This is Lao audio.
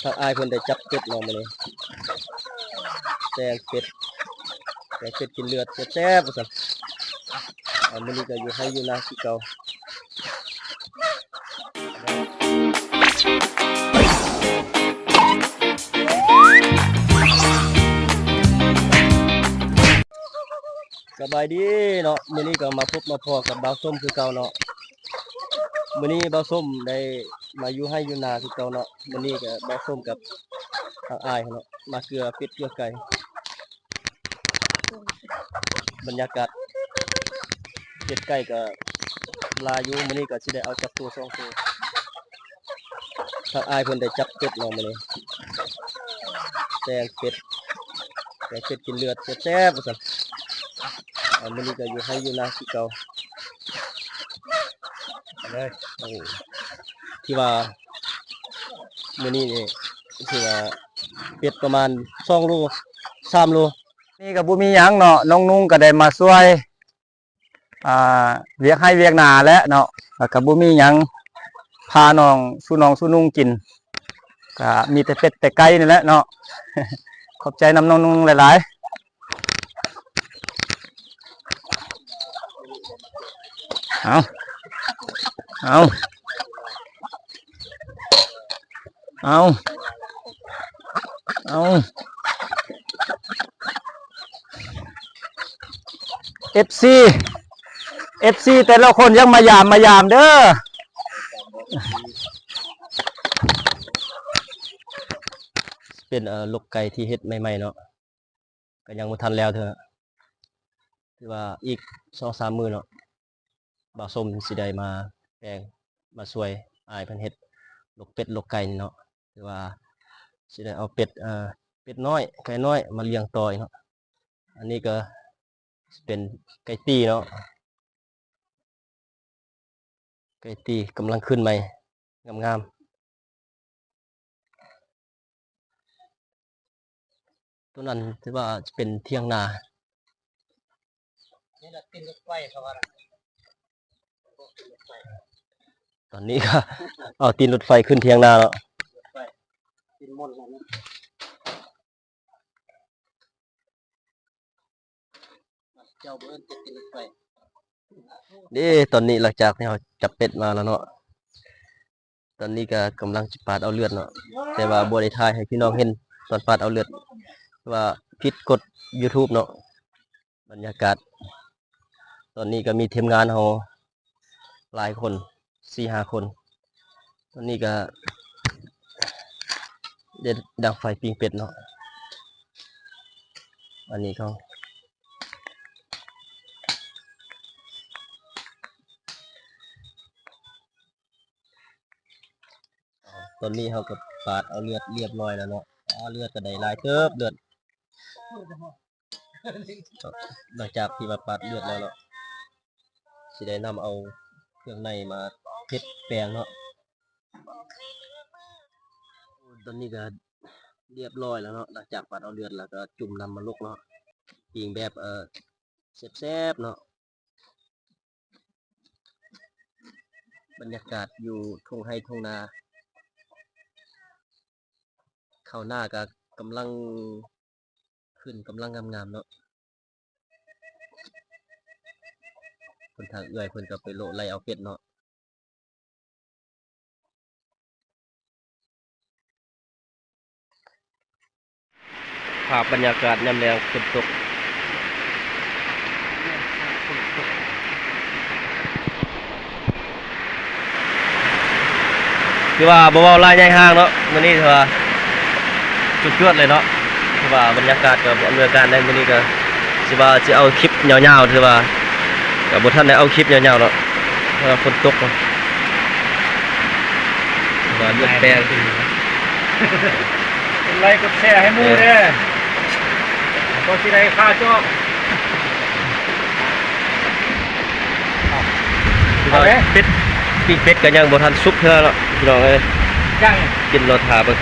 ທາງອ້າຍເພິ່ນໄດ້ຈັບເປັດເນາະມື້ນີ້ ແກງເປັດ ແກງເປັດກິນເລືອດແຊບໆ ວ່າຊັ້ນ. ອາ ມື້ນີ້ກໍຢູ່ໄຮ່ຢູ່ນາຄືເກົ່າ. ສະບາຍດີເນາະ ມື້ນີ້ກໍມາພົບມາພໍ້ກັບບ່າວສົມຄືເກົ່າເນາະ. ມື້ນີ້ບ່າວສົມໄດ້ມາຢູ່ໄຮ່ຢູ່ນາຄືເກົ່າເນາະ. ມື້ນີ້ກໍບ່າວສົມກັບທາງອ້າຍເນາະ ມາເກືອເປັດເກືອໄກ່. ບັນຍາກາດເປັດໄກ່ກໍຫຼາຍຢູ່ ມື້ນີ້ກໍຊິໄດ້ເອົາຈັກໂຕສອງໂຕ. ທາງອ້າຍເພິ່ນໄດ້ຈັບເປັດເນາະມື້ນີ້ ແກງເປັດ ແກງເປັດກິນເລືອດແຊບໆ ວ່າຊັ້ນ. ອາ ມື້ນີ້ກໍຢູ່ໄຮ່ຢູ່ນາຄືເກົ່າ. ເລີຍ ໂອ້ ທີ່ວ່າມື້ນີ້ນີ້ ທີ່ວ່າເປັດປະມານສອງໂລ ສາມໂລ. ນີ້ກໍບໍ່ມີຫຍັງເນາະ ນ້ອງນຸ່ງກໍໄດ້ມາຊ່ວຍ ອ່າ ວຽກໄຮ່ວຽກນາແຫຼະເນາະ ແລ້ວກໍບໍ່ມີຫຍັງ ພານ້ອງສູ່ນ້ອງສູ່ນຸ່ງກິນ ກໍມີແຕ່ເປັດແຕ່ໄກ່ນີ້ແຫຼະເນາະ. ຂອບໃຈນຳນ້ອງນຸ່ງຫຼາຍໆ. ເອົາ ເອົາ ເອົາ ເອົາ ເອັຟຊີ ເອັຟຊີ ແຕ່ລະຄົນຍັງມາຢາມ ມາຢາມເດີ. ເປັນ ເອີ ລົກໄກ່ທີ່ເຮັດໃໝ່ໆເນາະ ກໍຍັງບໍ່ທັນແລ້ວເທື່ອ ຖືວ່າອີກສອງສາມມື້ເນາະ ບ່າວສົມຊິໄດ້ມາແປງ ມາຊ່ວຍອ້າຍເພິ່ນເຮັດລົກເປັດລົກໄກ່ນີ້ເນາະ. ຖືວ່າຊິໄດ້ເອົາເປັດ ເອີ ເປັດນ້ອຍໄກ່ນ້ອຍມາລ້ຽງຕໍ່ເນາະ. ອັນນີ້ກໍເປັນໄກ່ຕີເນາະ ໄກ່ຕີກຳລັງຂຶ້ນໃໝ່ ງາມໆ. ໂຕນັ້ນຖືວ່າຈະເປັນຖຽງນາ. ນີ້ລະຕີນລົດໄຟເຂົາວ່ານະ ຕອນນີ້ກໍເອົາຕີນລົດໄຟຂຶ້ນຖຽງນາແລ້ວ. ເດ້ ຕອນນີ້ຫຼັງຈາກທີ່ເຮົາຈັບເປັດມາແລ້ວເນາະ ຕອນນີ້ກໍກຳລັງຈະປາດເອົາເລືອດເນາະ ແຕ່ວ່າບໍ່ໄດ້ຖ່າຍໃຫ້ພີ່ນ້ອງເຫັນຕອນປາດເອົາເລືອດ ວ່າຜິດກົດຢູທູບເນາະ. ບັນຍາກາດຕອນນີ້ກໍມີທີມງານເຮົາຫຼາຍຄົນ ສີ່ຫ້າຄົນ. ຕອນນີ້ກໍໄດ້ດັງໄຟປີ້ງເປັດເນາະ ອັນນີ້ເຂົາ ຕອນນີ້ເຮົາກໍປາດເອົາເລືອດລຽບຮ້ອຍແລ້ວເນາະ. ອາ ເລືອດກໍໄດ້ຫຼາຍເຕີບ ເລືອດ ຫຼັງຈາກທີ່ວ່າປາດເລືອດແລ້ວເນາະ ຊິໄດ້ນຳເອົາເຄື່ອງໃນມາເຮັດແປງເນາະ. ຕອນນີ້ກໍລຽບຮ້ອຍແລ້ວເນາະ ຫຼັງຈາກປາດເອົາເລືອດແລ້ວກໍຈຸ່ມນ້ຳມະລົກເນາະ ປີ້ງແບບ ເອີ ແຊບໆເນາະ. ບັນຍາກາດຢູ່ທົ່ງໄຮ່ທົ່ງນາ ເຂົ້ານາກໍກຳລັງຂຶ້ນ ກຳລັງງາມໆເນາະ. ຄົນທາງເອື້ອຍເພິ່ນກໍໄປໂລະໄລ່ເອົາເປັດເນາະ. ພາບບັນຍາກາດຍາມແລງຝົນຕົກ ຄືວ່າບໍ່ເວົ້າຫຼາຍໃຫຍ່ຫ່າງເນາະ ມື້ນີ້ຖືວ່າສຸດຍອດເລີຍເນາະ. ຄືວ່າບັນຍາກາດກໍບໍ່ອຳນວຍການໃດ ມື້ນີ້ກໍຊິວ່າຊິເອົາຄລິບຍາວໆ ຖືວ່າກໍບໍ່ທັນໄດ້ເອົາຄລິບຍາວໆເນາະ ເພາະວ່າຝົນຕົກເນາະ. ວ່າເລືອດແປງ ກົດໄລກົດແຊໃຫ້ໝູ່ແດ່ ເອີ ກໍຊິໄດ້ຄ່າຈອກ. ເອົາເລີຍ ເປັດ ປີ້ງເປັດກໍຍັງບໍ່ທັນສຸກເທື່ອເນາະ ພີ່ນ້ອງເອີຍ ຍັງກິນລໍຖ້າເບິ່ງ.